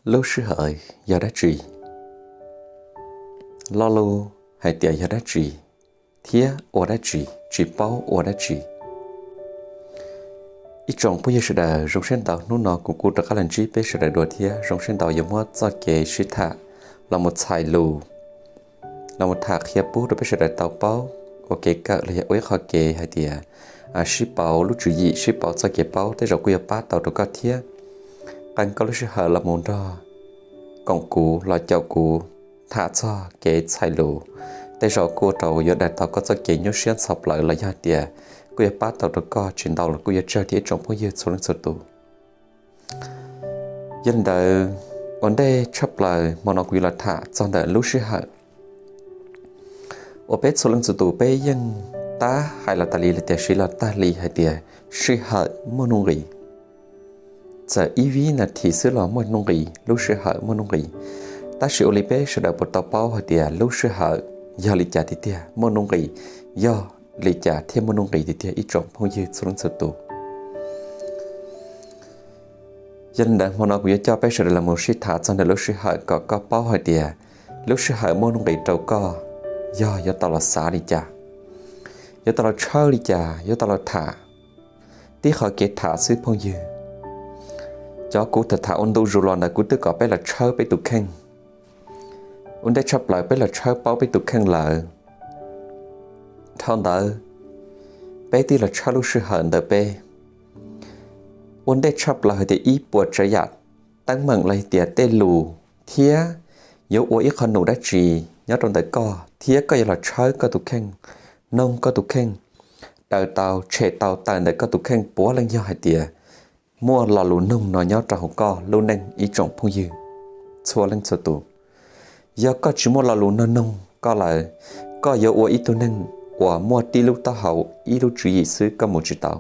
Lub sij hawm yog dab tsi? Lo lus hais tias yog dab tsi thiab ua dab tsi, tsis paub ua dab tsi. Ib tsoom phooj ywg sawv daws, zoo siab ntau hnub no kuv kuj rov qab los ntsib peb sawv daws dua thiab. Zoo siab ntau yuav muab txoj kev sib tham los mus txhais lus, los mus tham qhia pub rau peb sawv daws tau paub ua kev kawm los yog ua ib qho kev hais tias sib pauv lub tswv yim, sib pauv txoj kev paub, tej zaum kuj yuav pab tau rau koj thiab. Qee koj lub sij hawm los mus nrog koom kuv los caum kuv tham txog kev txhais lus, tej zaum kuj ua rau yuav daws tau koj txoj kev nyuaj siab ntxhov plawv los yog tias kuj yuav pab tau rau koj tsis ntau los kuj yuav tsawg thiab ib tsoom phooj ywg txhua leej txhua tus. Yog li ntawd, ua ntej tshaj plaws hmo no kuv yuav los tham txog ntawm lub sij hawm. Uas peb txhua leej txhua tus peb yeej tab hais los tas li, los tias siv los tag li hais tias sij hawm muaj nuj nqis. Txawm ib vib nas this xwb los muaj nuj nqis, lub sij hawm muaj nuj nqis. Tab sis ua li peb sawv daws puas tau paub hais tias lub sij hawm yog li cas tiag tiag, muaj nuj nqis yog li cas thiaj muaj nuj nqis tiag tiag ib tsoom phooj ywg txhua leej txhua tus? Yog li ntawd hmo no kuv yuav coj peb sawv daws los mus sib tham txog ntawm lub sij hawm kom koj paub hais tias lub sij hawm muaj nuj nqis rau koj yog yuav tau los xav li cas, yuav tau los tshawb li cas, yuav tau los tham. Tib qhov kev tham xwb phooj ywg. Cov kuv tham tham ua ntu zus los ntawd kuv twb kom peb los tshawb peb tus kheej. Ua ntej tshaj plaws peb los tshawb paub peb tus kheej lawm, dhau ntawd peb twb los tshawb lub sij hawm ntawm peb. Ua ntej tshaj plaws hais tias ib puas tsav yam teeb meem los tias tej lus thiab yuav ua ib qho num dab tsi nyob rau ntawm koj thiab koj yuav los tshawb koj tus kheej, noog koj tus kheej, daws tau tshem tau tawm ntawm koj tus kheej puav leej yog hais tias muaj lo lus noog no nyob rau hauv koj lub neej ib tsoom phooj ywg txhua leej txhua tus. Yog koj tsis muaj lo lus noog noog koj lawm, koj yuav ua ib tug neeg uas muaj tib lub taub hau ib lub tswv yim xwb koj mus tsis tau.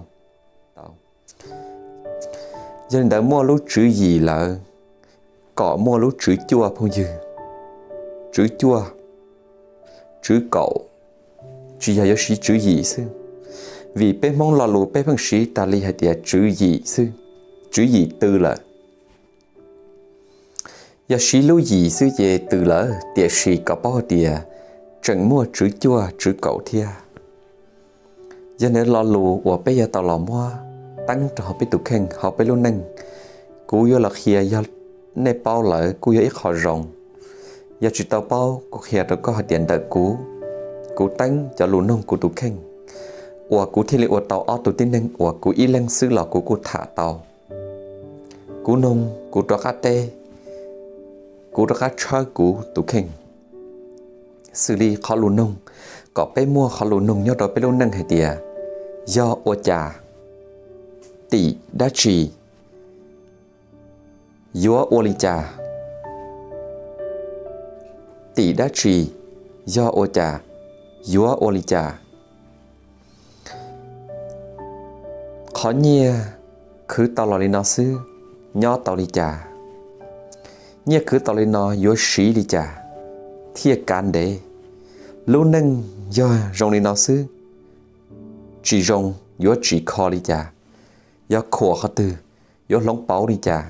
Yog li ntawd muaj lub tswv yim lawm, kom muaj lub tswv cuaj phooj ywg. Tswv cuaj, tswv kaum, tsis yog yuav siv tswv yim xwb, vim peb Hmoob lo lus peb pheej siv tas li hais tias tswv yim xwb, tswv yim tw lawm. Yog siv lub yim xwb ces tw lawm, tiam sis kom paub hais tias tseem muaj tswv cuaj tswv kaum thiab. Yog ntawd lo lus uas peb yuav tau los muab teeb rau hauv peb tus kheej hauv peb lub neej. Kuv yuav los qhia, yog nej paub lawm kuj yog ib qho zoo. Yog tsis tau paub kuv qhia rau koj hais tias ntawm kuv, kuv teeb cov lus noog kuv tus kheej, uas kuv thiaj li ua tau ob tug tib neeg uas kuv ib leeg xwb los kuv kuj tham tau. Kuv noog kuv rov qab teb, kuv rov qab tshawb kuv tus kheej. Xws li qhov lus noog, kom peb muaj qhov lus noog nyob rau peb lub neej hais tias yog ua cas, tim dab tsi, yuav ua li cas, tim dab tsi, yog ua cas, yuav ua li cas. Qhov nyiaj khwv tau los li no xwb, nyob tau li cas? Nyiaj khwv tau li no yuav siv li cas thiaj kav ntev? Lub neej yog zoo li no xwb, tsis zoo yuav tsim kho li cas? Yog khuam qhov twg yuav hloov pauv li cas?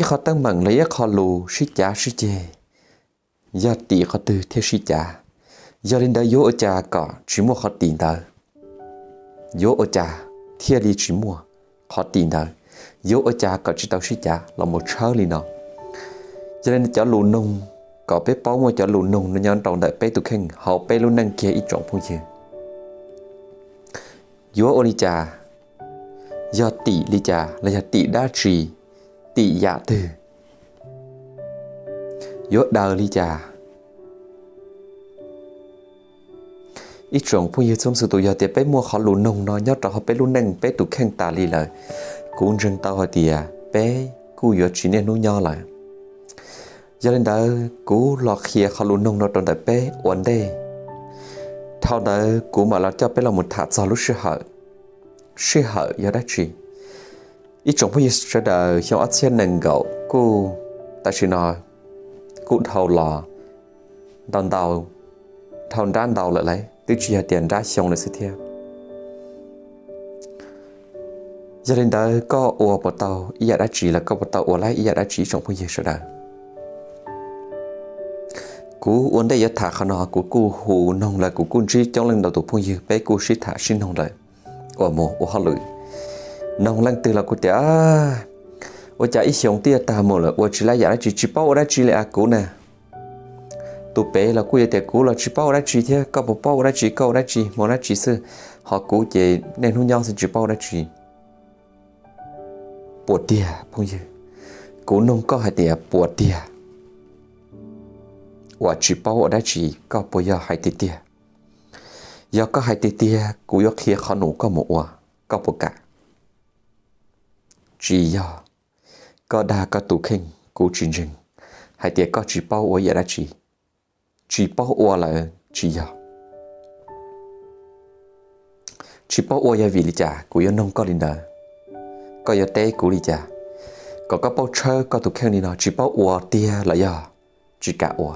Ib qho teeb meem los ib qho lus sib cav sib ceg, yog tim qhov twg thiaj sib cav? Yog li ntawd yuav ua cas kom tsis muaj qhov tim ntawd? Yuav ua cas thiaj li tsis muaj qhov tim ntawd? Yuav ua cas kom tsis tau sib cav los mus tshawb li no? Yog li cov lus noog, kom peb paub muaj cov lus noog no nyob rau ntawm peb tus kheej hauv peb lub neej kiag ib tsoom phooj ywg. Yuav ua li cas? Yog tim li cas los yog tim dab tsi? Tim yam twg? Yuav daws li cas? Ib tsoom phooj ywg txhua leej txhua tus, yog tias peb muaj qhov lus noog no nyob rau hauv peb lub neej peb tus kheej tas li lawm, kuv ntseeg tau hais tias peb kuj yuav tsis niaj hnub nyob lawm. Yog li ntawd kuv los qhia qhov lus noog no rau ntawm peb ua ntej. Dhau ntawd kuv mam los coj peb los mus tham txog lub sij hawm. Sij hawm yog dab tsi? Ib tsoom phooj ywg sawv daws, xyoo ob txhiab nees nkaum kuj, tam sim no kuj dhau los ntau ntau, dhau nrab ntau lawm lauj, twb tsis yog tias nrab xyoo lawm xwb thiab. Yog li ntawd koj ua puas tau ib yam dab tsi los koj puas tau ua laib ib yam dab tsi ib tsoom phooj ywg sawv daws? Kuv ua ntej yuav tham qhov no kuv kuj hu noog lawm, kuv kuj ntsib coob leej ntau tus phooj ywg, peb kuj sib tham sib noog lawm uas mus ua hauj lwm. Noog leej twg los kuj tias, ua cas ib xyoos twb yuav tag mus lawm ua tsis laib yam dab tsi, tsis paub ua dab tsi li as kuv na. Tus pem los kuj yuav tias kuv los tsis paub ua dab tsi thiab, koj puas paub ua dab tsi, koj ua dab tsi, hmo dab tsi xwb, ho kuv ces niaj hnub nyob xwb tsis paub ua dab tsi. Puas tiag phooj ywg? Kuv nug koj hais tias puas tiag uas tsis paub ua dab tsi, koj puas yog hais tiag tiag? Yog koj hais tiag tiag kuv yuav qhia qhov num koj mus ua, koj puas kam? Tsis yog. Koj dag koj tus kheej, kuv tsis ntseeg hais tias koj tsis paub ua yam dab tsi. Tsis paub ua lawm tsis yog. Tsis paub ua yog vim li cas? Kuv yuav nug koj li ntawd, koj yuav teb kuv li cas kom koj paub tshawb koj tus kheej li no? Tsis paub ua tiag los yog tsis kam ua?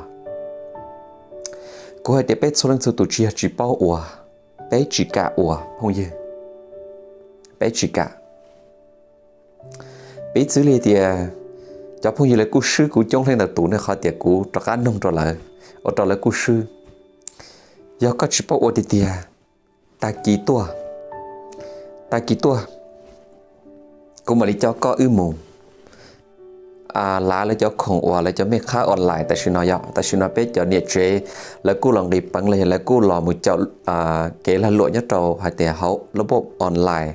Kuv hais tias peb txhua leej txhua tus tsis yog tsis paub ua, peb tsis kam ua phooj ywg. Peb tsis kam. Piv txwv li tias cov phooj ywg lawv kuj swb kuv coob leej ntau tus ne, qhov tias kuv rov qab nug rau lawv, ua rau lawv kuj swb. Yog koj tsis paub ua tiag tiag, tag kis tuaj, tag kis tuaj, kuv mam li coj koj wb mus lav lawv cov khoom uas lawv cov mej qhab online tam sim no yog, tam sim no peb cov niam tsev lawv kuj los nqis peev los yog lawv kuj los mus caum kev lag luam nyob rau hais tias hauv lub npauj online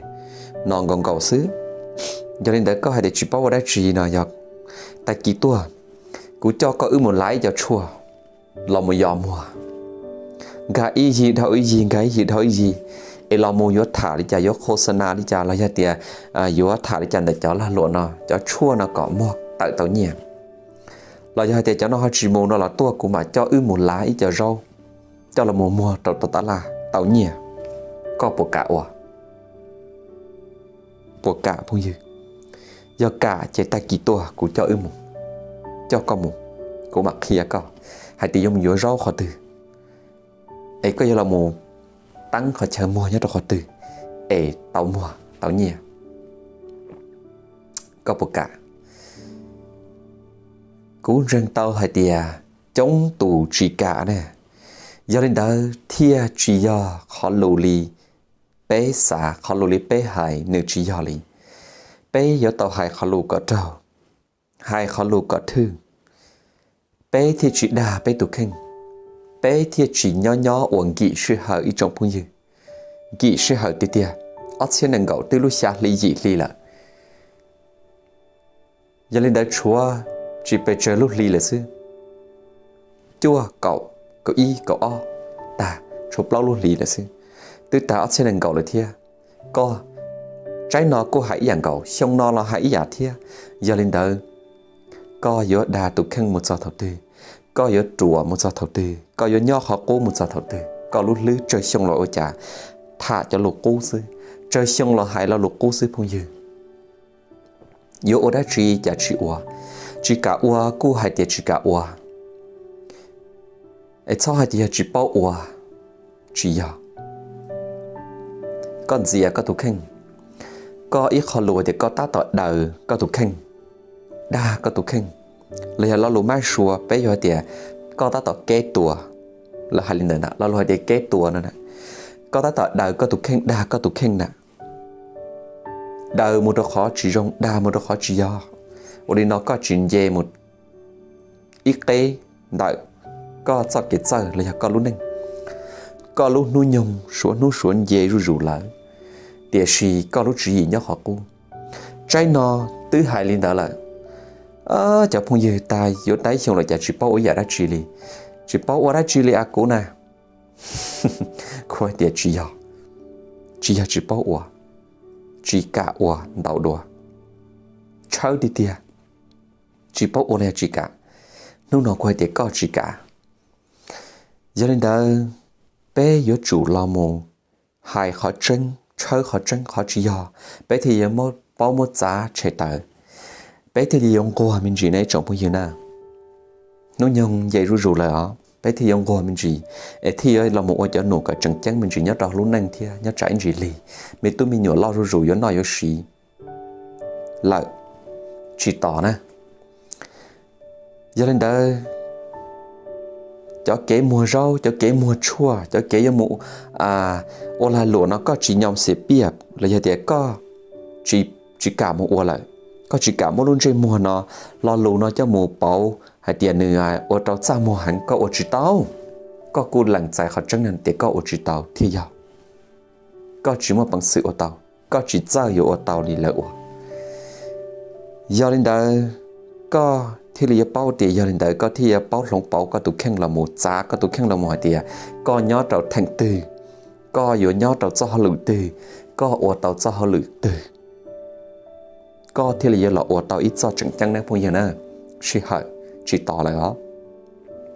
no nkaus nkaus xwb. Yog li ntawd koj hais tias tsis paub ua dab tsi no yog, tag kis tuaj, kuv coj koj wb mus lav ib co tshuaj los mus yos muag, nkag ib yig dhau ib yig, nkag ib yig dhau ib yig, es los mus yuav tham li cas, yuav khos xa nas li cas los yog tias yuav tham li cas ntawm cov lag luam no, cov tshuaj no kom muag tawm tau nyiaj, los yog hais tias cov no ho tsis mus no los tuaj kuv mam coj wb mus lav ib co zaub coj los mus muag rau tom taj laj tau nyiaj. Koj puas kam ua? Puas kam phooj ywg? Yog kam ces tag kis tuaj kuv coj wb mus, coj koj mus, kuv mam qhia koj hais tias yuav mus yuav zaub qhov twg, es koj yuav los mus teeb qhov chaw muag nyob rau qhov twg es tau muag tau nyiaj. Koj puas kam? Kuv ntseeg tau hais tias coob tus tsis kam ne. Yog li ntawd thiaj tsis yog qhov lus li peb xav, qhov lus li peb hais nws tsis yog li. Peb yuav tau hais qhov lus kom raug, hais qhov lus kom thwj, peb thiaj tsis dag peb tus kheej, peb thiaj tsis nyob nyob uas nkim sij hawm ib tsoom phooj ywg. Nkim sij hawm tiag tiag, ob txhiab nees nkaum twb lub xya hli yim hli lawm. Yog li ntawd tshuav tsis pes tsawg lub hli lawm xwb, cuaj kaum, kaum ib kaum ob, tag, tshuav plaub lub hli lawm xwb, twb tag ob txhiab nees nkaum lawm thiab. Koj, tsaib no kuj hais ib yam nkaus, xyoo no los hais ib yam thiab. Yog li ntawd koj yuav dag tus kheej mus txog thaum twg? Koj yuav ruam mus txog thaum twg? Koj yuav nyob qhov qub mus txog thaum twg? Koj lub hlwb tsawg xyoo los ua cas tham cov lus qub xwb, tsawg xyoo los hais lo lus qub xwb phooj ywg. Yuav ua dab tsi cas tsis ua, tsis kam ua kuj hais tias tsis kam ua. Es txhob hais tias yog tsis paub ua, tsis yog. Koj ntxias koj tus kheej, koj ib qho lus tias koj tab tom daws koj tus kheej, dag koj tus kheej, los yog lo lus mab sua peb yuav hais tias koj tab tom keb tua, lawv hais li ntawd na, lo lus hais tias keb tua no, koj tab tom daws koj tus kheej, dag koj tus kheej na. Daws mus rau qhov tsis zoo, dag mus rau qhov tsis yog. Ua li no koj tsis nce mus ib qeb ntawm koj txoj kev txawj los yog koj lub neej. Koj lub hnub nyoog suav hnub suav nce zuj zus lawm, tiam sis koj lub tswv yim nyob qhov qub. Tsaib no twb hais li ntawd lawm, cov phooj ywg, tag yuav tag ib xyoos lawm cas tsis paub ua yam dab tsi li, tsis paub ua dab tsi li a kuv na. Kuv hais tias tsis yog, tsis yog tsis paub ua, tsis kam ua ntau dua, tshawb tiag tiag, tsis paub ua los yog tsis kam. Hnub no kuv hais tias koj tsis kam. Yog li ntawd, peb yuav tsum los mus hais qhov tseeb, tshawb qhov tseeb qhov tsis yog, peb thiaj yuav paub muab txav tshem tawm, peb thiaj li yuav nquag me ntsis na ib tsoom phooj ywg na. Hnub nyoog nce zuj zus lawm os, peb thiaj yuav nquag me ntsis, es thiaj yuav los mus ua cov num kom tseem ceeb me ntsis nyob rau lub neej thiab nyob tsam ib ntsis lig, me tub me nyuam loj zuj zus yuav noj yuav siv. lawm, tsis tos na. Yog li ntawd, cov kev muag zaub, cov kev muag tshuaj, cov kev yuav mus ua lag luam no koj tsis nyom xim piaj los yog tias koj tsis kam mus ua lawm, koj tsis kam muab lub ntsej muag no, lo lus no coj mus pauv hais tias nws ua rau txaj muag heev, koj ua tsis tau. Koj kuj lees txais qhov tseeb no tias koj ua tsis tau thiaj yog. Koj tsis muaj peev xwm ua tau, koj tsis txawj yuav ua tau li lawv ua. Yog li ntawd, koj thiaj li yuav paub tias, yog li ntawd koj thiaj yuav paub hloov pauv koj tus kheej los mus, txav koj tus kheej los mus hais tias koj nyob rau theem twg, koj yuav nyob rau txoj hauj lwm twg, koj ua tau txoj hauj lwm twg, koj thiaj li yuav los ua tau ib txoj tseem ceeb na phooj ywg na. Sij hawm tsis tos lawm os,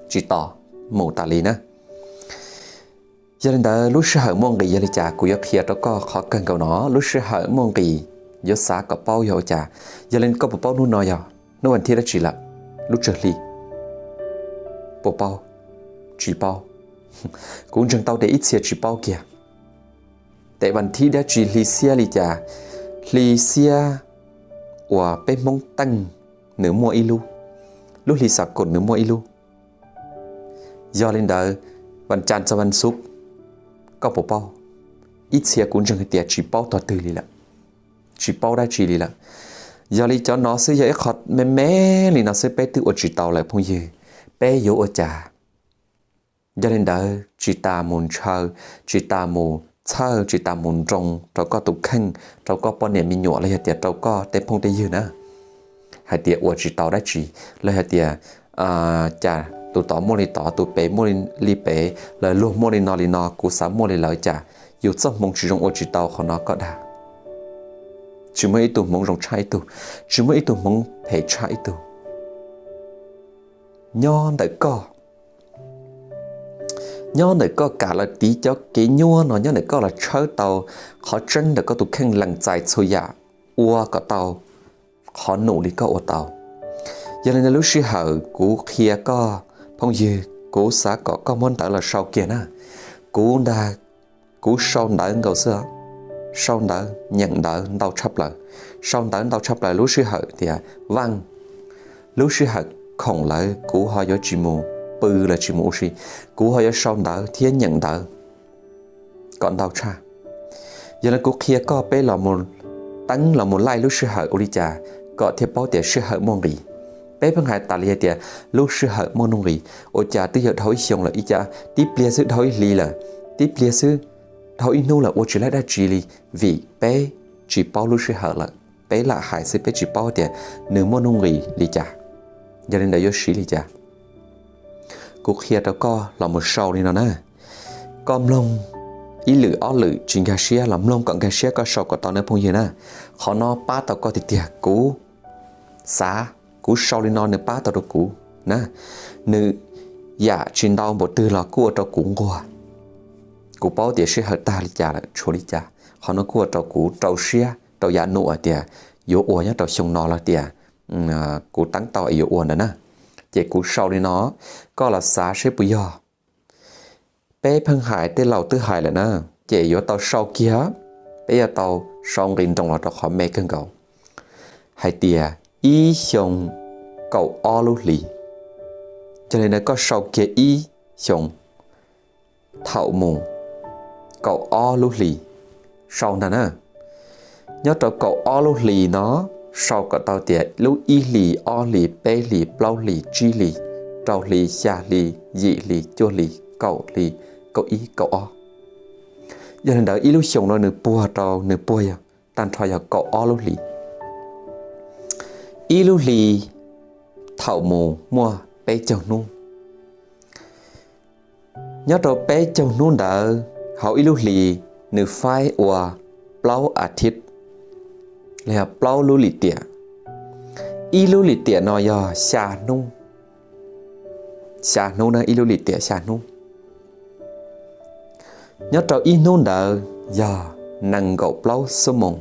tsis tos, mus tas li na. Yog li ntawd lub sij hawm muaj nqis yog li cas, kuv yuav qhia rau koj qhov kawg nkaus no. Lub sij hawm muaj nqis yuav xav kom paub yog ua cas. Yog li koj puas paub hnub no yog hnub vas thib dab tsi lawm, lub tsawg hli? Puas paub? Tsis paub. Kuv ntseeg tau tias ib txhia tsis paub kiag. Tes vas thib dab tsi, hli xiab li cas? Hli xiab uas peb Hmoob teej nws muaj ib lub, lub hli xa koos nws muaj ib lub. Yog li ntawd, vas cas txog vas xuv, koj puas paub? Ib txhia kuv ntseeg hais tias tsis paub tog twg li lawm, tsis paub dab tsi li lawm. Yog li cov no xwb yog ib qho me me li no xwb peb twb ua tsis tau lawm phooj ywg, peb yuav ua cas? Yog li ntawd tsis tas mus ntshaw, tsis tas mus txhawj, tsis tas mus nroo rau koj tus kheej, rau koj poj niam me nyuam los yog tias rau koj tej phooj tej ywg na, hais tias ua tsis tau dab tsi, los yog tias cas tus tod muaj li tod, tus pem muaj li pem, lawv luag muaj li no li no, kuv xav muaj li lawv, cas yus txoj hmoov tsis zoo ua tsis tau qhov no koj dag. Tsis muaj ib tug hmoov zoo tshaj ib tug, tsis muaj ib tug hmoov phem tshaj ib tug. Nyob ntawm koj, nyob ntawm koj kam lawv tiv cov kev nyuaj no, nyob ntawm koj los tshawb tau qhov tseeb ntawm koj tus kheej, lees txais txhua yam, ua kom tau qhov num li koj ua tau. Yog li ntawd lub sij hawm kuv qhia koj phooj ywg, kuv xav kom koj muab ntawv los sau kiag na. Kuv ntag, kuv sau ntawv nkaus xwb, sau ntawv, nyeem ntawv ntau tshaj plaws. Sau ntawv ntau tshaj plaws lub sij hawm tias vaaj, lub sij hawm khoom lawv kuv ho yuav tsis mus pw los tsis mus ua si, kuv ho yuav sau ntawv thiab nyeem ntawv kom ntau tshaj. Yog li kuv qhia koj, peb los mus teeb los mus laij lub sij hawm ua li cas kom thiaj paub tias sij hawm muaj nqis. Peb pheej hais tas li hais tias lub sij hawm muaj nuj nqis, ua cas twb yog dhau ib xyoo lawm, ib cas tib pliag xwb dhau ib hlis lawm, tib pliag xwb dhau ib hnub lawm ua tsis laib dab tsi li, vim peb tsis paub lub sij hawm lawm, peb lam hais xwb peb tsis paub tias nws muaj nuj nqis li cas. Yog li ntawd yuav siv li cas? Kuv qhia rau koj los mus sau li no na. Koj mloog ib lwm ob lwm tsis nkag siab los mloog kom nkag siab koj sau kom tau na phooj ywg na. Qhov no pab tau koj tiag tiag, kuv xav, kuv sau li no nws pab tau rau kuv na. Nws yam tsis ntau npaum twg los kuj ua rau kuv nquag. Kuv paub tias sij hawm tag li cas lawm, tshuav li cas, qhov no kuj ua rau kuv rau siab rau yav num hais tias yuav ua nyob rau xyoo no los tias kuv teeb tau es yuav ua ntawd na. Ces kuv sau li no, koj los xav seb puas yog. Peb pheej hais, tej laus twb hais lawm na, ces yuav tau sau kiag, peb yuav tau sau nqe nroos los rau qhov me kawg nkaus, hais tias ib xyoo kaum ob lub hlis. Yog li ntawd koj sau kiag ib xyoo thaum mus kaum ob lub hlis, sau ntag na. Nyob rau kaum ob lub hlis no, sau kom tau tias lub ib hlis, ob hlis, peb hlis, plaub hlis, tsib hlis, rau hli, xya hli, yim hli, cuaj hli, kaum hli, kaum ib, kaum ob. Yog li ntawd ib lub xyoos no nws puag rau, nws puag yog tag nrho yog kaum ob lub hlis. Ib lub hli thaum mus muaj peb caug hnub. Nyob rau peb caug hnub ntawd, hauv ib lub hlis nws faib ua plaub a thiv, los yog plaub lub lim tiam. Ib lub lim tiam no yog xya hnub, xya hnub na, ib lub lim tiam xya hnub. Nyob rau ib hnub ntawd yog nees nkaum plaub xuab moos,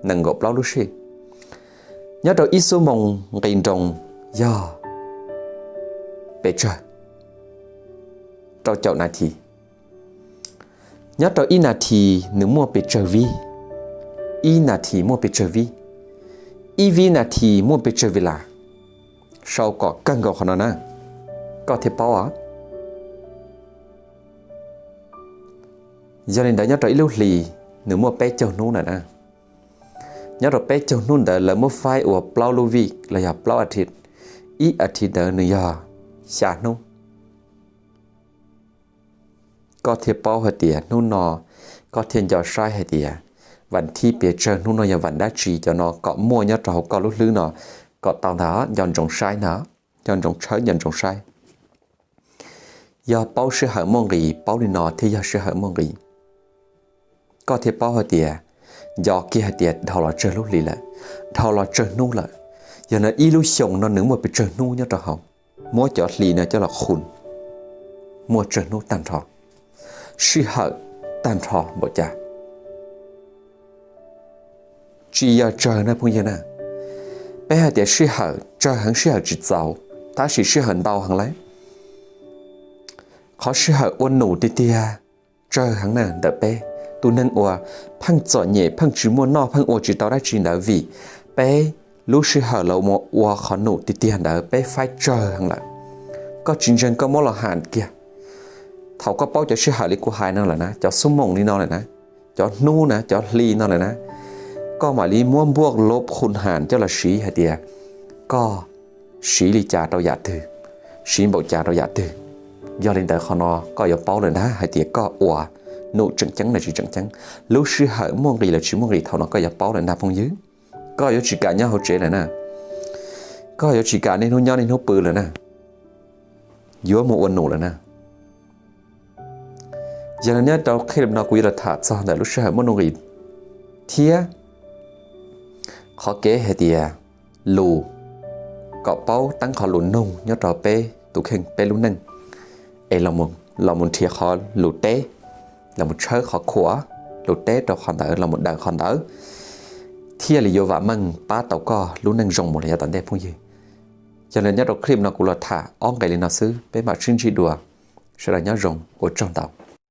nees nkaum plaub lub sij. Nyob rau ib xuab moos nqi nroos yog pes tsawg? Rau caum nas this. Nyob rau ib nas this nws muaj pes tsawg vib? ib nas this muaj pes tsawg vib, ib vib nas this muaj pes tsawg vib las. Sau kom kawg nkaus qhov no na, koj thiaj paub. Yog li ntawd nyob rau ib lub hlis nws muaj peb caug hnub na. Nyob rau peb caug hnub ntawd lawv muab faib ua plaub lub vij los yog plaub a thiv, ib a thiv ntawd nws yog xya hnub. Koj thiaj paub hais tias hnub no, koj thiaj nco saib hais tias vas thib pes tsawg, hnub no yog vas dab tsi, cov no kom muaj nyob rau hauv koj lub hlwb no kom tau ntag. Nco ntsoov saib ntag, nco ntsoov tshawb, nco ntsoov saib. Yog paub sij hawm muaj nqis, paub li no thiaj yog sij hawm muaj nqis. Koj thiaj paub hais tias, nco kiag hais tias dhau los tsawg lub hlis lawm, dhau los tsawg hnub lawm. Yog no ib lub xyoos no nws muaj pes tsawg hnub nyob rau hauv, muab cov hlis no coj los qhun, muaj tsawg hnub tag nrho, sij hawm tag nrho npaum cas. Tsis yog tsawg na phooj ywg na. Peb hais tias sij hawm tsawg heev, sij hawm tsis txaus, tab sis sij hawm ntau heev lawm. Qhov sij hawm ua num tiag tiag tsawg heev na ntawm peb. Tus neeg uas pheej txom nyem, pheej tsis muaj noj, pheej ua tsis tau dab tsi ntawd vim peb lub sij hawm los mus ua qhov num tiag tiag ntawd peb faib tsawg heev lawm. Koj tsis ntseeg koj muab los ham kiag. Thaum koj paub cov sij hawm li kuv hais no lawm na, cov xub moos li no lawm na, cov hnub na, cov hli no lawm na, koj mam li muab npuaj lov qhun ham coj los siv hais tias koj siv li cas rau yam twg, siv npaum cas rau yam twg. Yog li ntawd qhov no koj yuav paub lawm ntag hais tias koj ua num tseem ceeb los tsis tseem ceeb, lub sij hawm muaj nqis los tsis muaj nqis, thaum no koj yuav paub lawm ntag phooj ywg. Koj yuav tsis kam nyob hauv tsev lawm na, koj yuav tsis kam niaj hnub nyob niaj hnub pw lawm na, yuav mus ua num lawm na. Yog li nyob rau clip no kuv yuav los tham txog ntawm lub sij hawm muaj nuj nqis thiab qhov kev hais tias lus kom paub teeb qhov lus nug nyob rau peb tus kheej peb lub neej, es los mus nrhiav qhov lus teb, los mus tshawb qhov khuam lus teb rau qhov ntawd, los mus daws qhov ntawd, thiaj li yuav vam meej pab tau koj lub neej zoo mus los yav tom ntej phooj ywg. Yog li nyob rau clip no kuv los tham ob nqe li no xwb, peb mam sib ntsib dua. Sawv daws nyob zoo, ua tsaug ntau.